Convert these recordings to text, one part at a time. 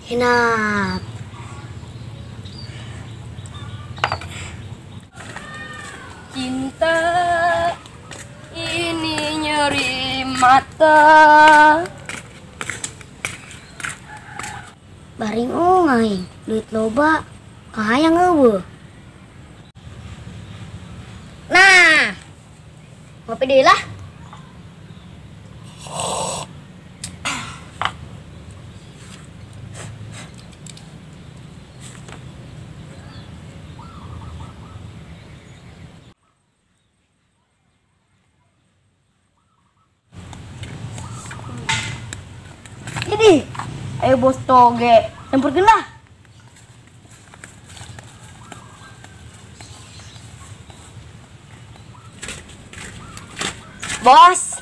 Hinap. Cinta ini nyeri mata. Baring ungai, duit loba, kahayang eueuh. Nah, ngopi deui lah. Jadi, ayo bos toge, campurkeun lah. Bos.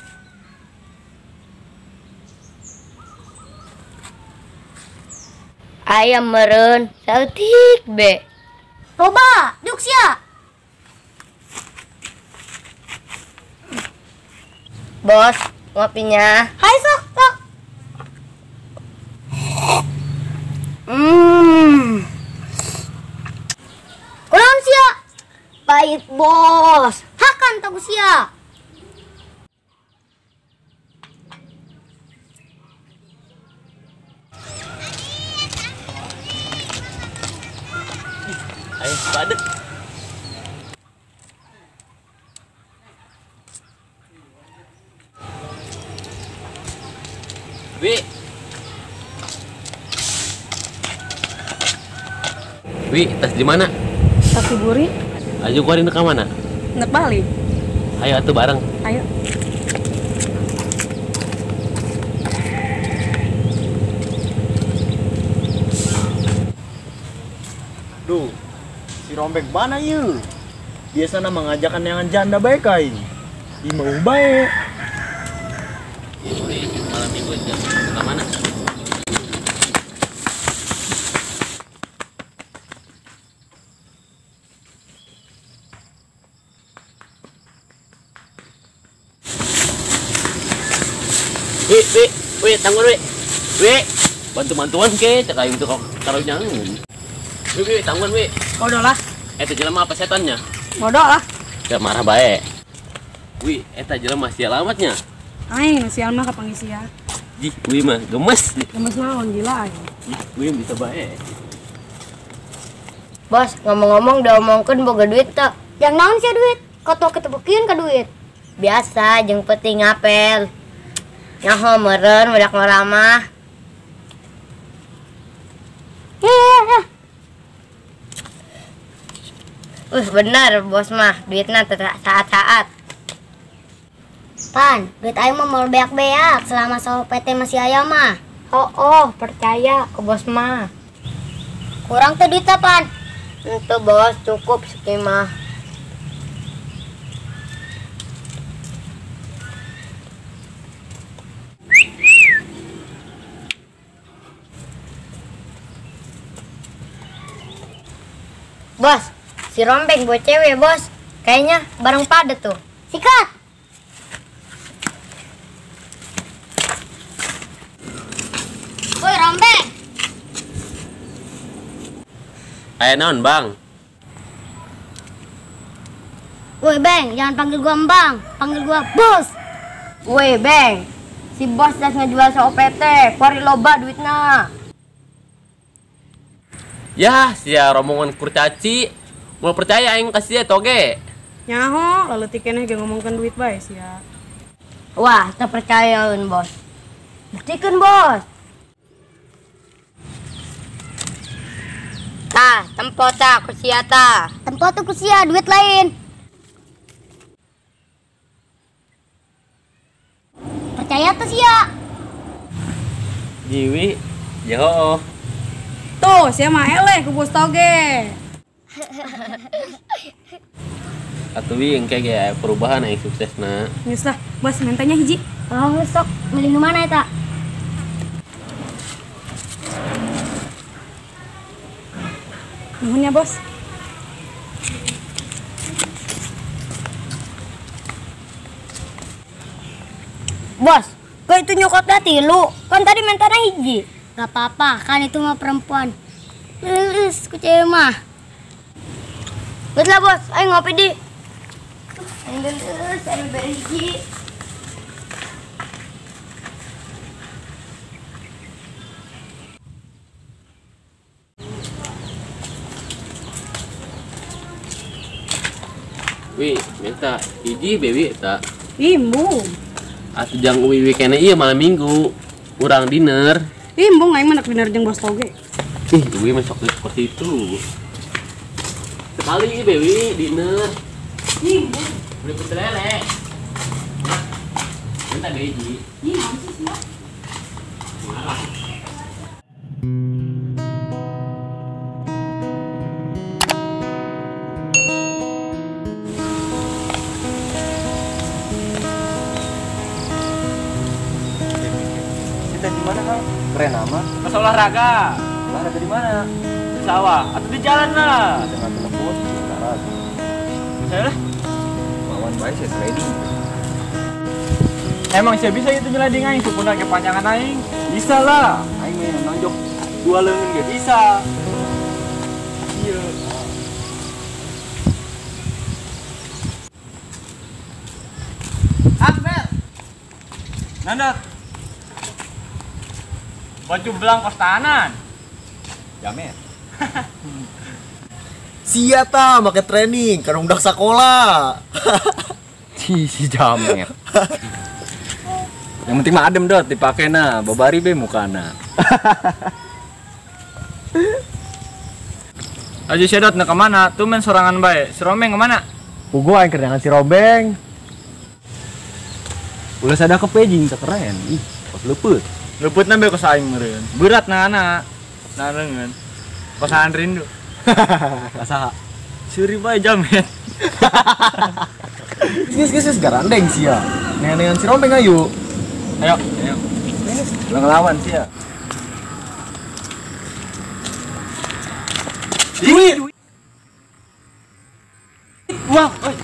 Ayam meren saeutik be. Loba, duk sia. Bos, ngopinya. Hai sok, sok. Kunaon sia? Pahit, bos. Hakan tahu sia. Ayo, badek. Wi. Wi, tas di mana? Tas di Buri. Ayo keluarin ke mana? Nek Bali. Ayo atuh bareng. Ayo. Duh, si rombek mana ieu? Biasana mengajakan yang janda bae kai. Ih mau bae. Malam minggu jam ke mana? Wi, wi, wi, tanggung wi. Wi, bantu-bantuan ke, cek aing tuh taruh jangan. Wi, wi, tanggung wi. Bodoh lah. Eta jelema apa setannya? Bodoh lah. Ya marah bae. Wi, eta jelema sial amatnya. Aing nu sial mah kapanggih sia. Jih, wi mah gemes. Gemes naon gila aing. Jih, wi bisa bae. Bos, ngomong-ngomong diomongkeun boga duit teu? Yang naon sia duit? Koto ketebukeun ka duit. Biasa jeung penting ngapel. Nyaho meureun budak ngora mah. Ya. Bener bos mah, duitna saat-saat. Pan, duit aing mah mau beak-beak selama soal PT masih aya mah. Oh, percaya ke bos mah. Kurang teu duitna, Pan? Henteu bos, cukup sakieu mah. Bos, si rombeng buat cewek, bos. Kayaknya bareng pada tuh. Sikat! Woi, rombeng. Ayo naon, Bang? Woi, Beng, jangan panggil gua Bang, panggil gua Bos. Woi, Beng. Si bos das ngejual SOPT, kuari loba duitna. Ya, sia rombongan kurcaci. Mau percaya aing kasih dia toge. Nyaho, leutik keneh ge ngomongkeun duit bae sia. Wah, teu percayaeun, Bos. Buktikeun, Bos. Tah, tempo tah ku sia tah. Tempo tuh ku sia, duit lain. Percaya tuh sia. Jiwi, ya. Tuh, sia mah eleh ku bos toge. Atuh wi engke ge aya perubahan aing suksesna. Geus lah, bos mentanya hiji. Oh, sok milih nu mana eta? Nuhun ya, Bos. Bos, kok itu nyokot tilu? Kan tadi mentana hiji. Gak apa-apa, kan itu mah perempuan. Lulus ku cewek mah. Lah bos, ayo ngopi di. Ayo lulus, ayo berhiji. Wi, minta hiji bewi eta. Imbung. Atuh jang uwi kene ieu malam minggu. Urang dinner. Imbung aing mah nak dinner jeung bos toge. Ih, uwi mah sok seperti itu. Sekali bewi dinner. Imbung. Beli pete lele. Minta hiji. Ih, naon sih sia? Di mana Kang? Keren amat. Pas olahraga. Olahraga di mana? Di sawah atau di jalan lah. Jangan telepon, sekarang. Saya lah. Lawan bae saya ready. Emang saya bisa itu nyelading aing supuna kepanjangan aing? Bisa lah. Aing mah nonjok dua leungeun ge bisa. Iya. Akbel. Nandat. Baju belang kostanan. Jamet. Sia ta make training kan udah sekolah. Si jamet. Yang penting mah adem dot dipake na, babari be mukana. Aja si dot na kemana? Tuh men sorangan bae. Si Rombeng kemana? Pugu aing kerjangan si Rombeng. Ulah sada ke pejing keren. Ih, kos leupeut. Luput na be kos aing meureun. Berat na anak. Na leungeun. Kosan rindu. Kasaha? Suri bae jamet. Geus geus geus garandeng sia. Neangan si Rombeng ayo. Ayo, ayo. Ulah ngelawan sia. Duit. Uang, oi.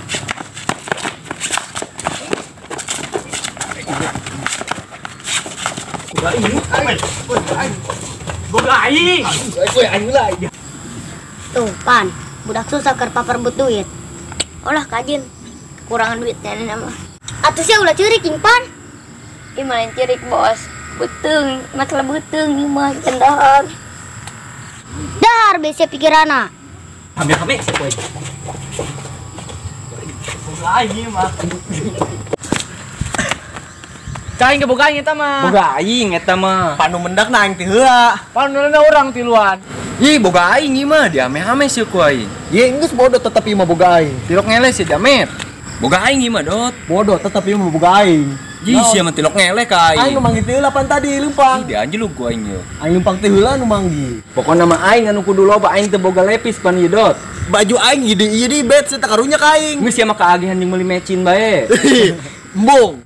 Boga aing. Tuh, pan, budak susah keur paperbut duit. Olah kajin, kekurangan duit nenek mah. Atuh sia ulah ceurik ing pan. Ih malah ceurik bos. Beuteung, masalah beuteung ieu mah dahar. Dahar bese pikiranna. Hame-hame sia poe. Boga aing mah. Cai ge boga aing eta mah. Boga aing eta mah. Panu mendak na aing teh heula. Panu na urang tiluan. Ih, boga aing ieu mah diame-ame sieun ku aing. Ye geus bodoh tetep ieu mah boga aing. Tilok ngeleh sia jamet. Boga aing ieu mah dot. Bodoh tetep ieu mah boga aing. Ih, sia mah tilok ngeleh ka aing. Aing nu manggih teh heula pan tadi leumpang. Ih, dianjelug ku aing ieu. Aing leumpang teh heula nu manggih. Pokona mah aing anu kudu loba aing teu boga lepis pan ieu dot. Baju aing ieu di ieu di bed sia teh karunya ka aing. Geus sia mah kaagihan jeung meuli mecin bae. Embung.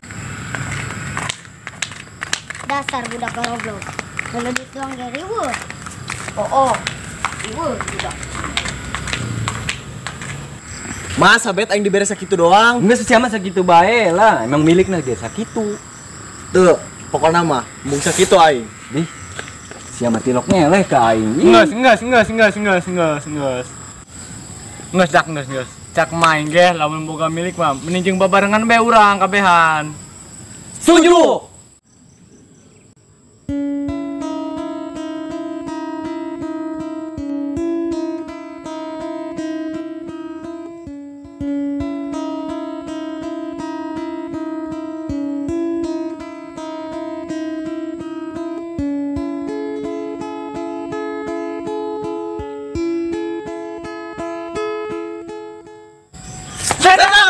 Dasar budak goblok. Kalau duit doang gak riweuh. Oh, riweuh budak. Masa bet aing dibere sakitu doang? Geus sia mah sakitu bae lah, emang milikna ge sakitu. Tuh, pokona mah embung sakitu aing. Dih. Sia mah tilok ngeleh ka aing. Geus, geus, geus, geus, geus, geus, geus. Geus dak geus, geus. Cak main ge lamun boga milik mah mending jeung babarengan bae urang kabehan. Setuju. Setan!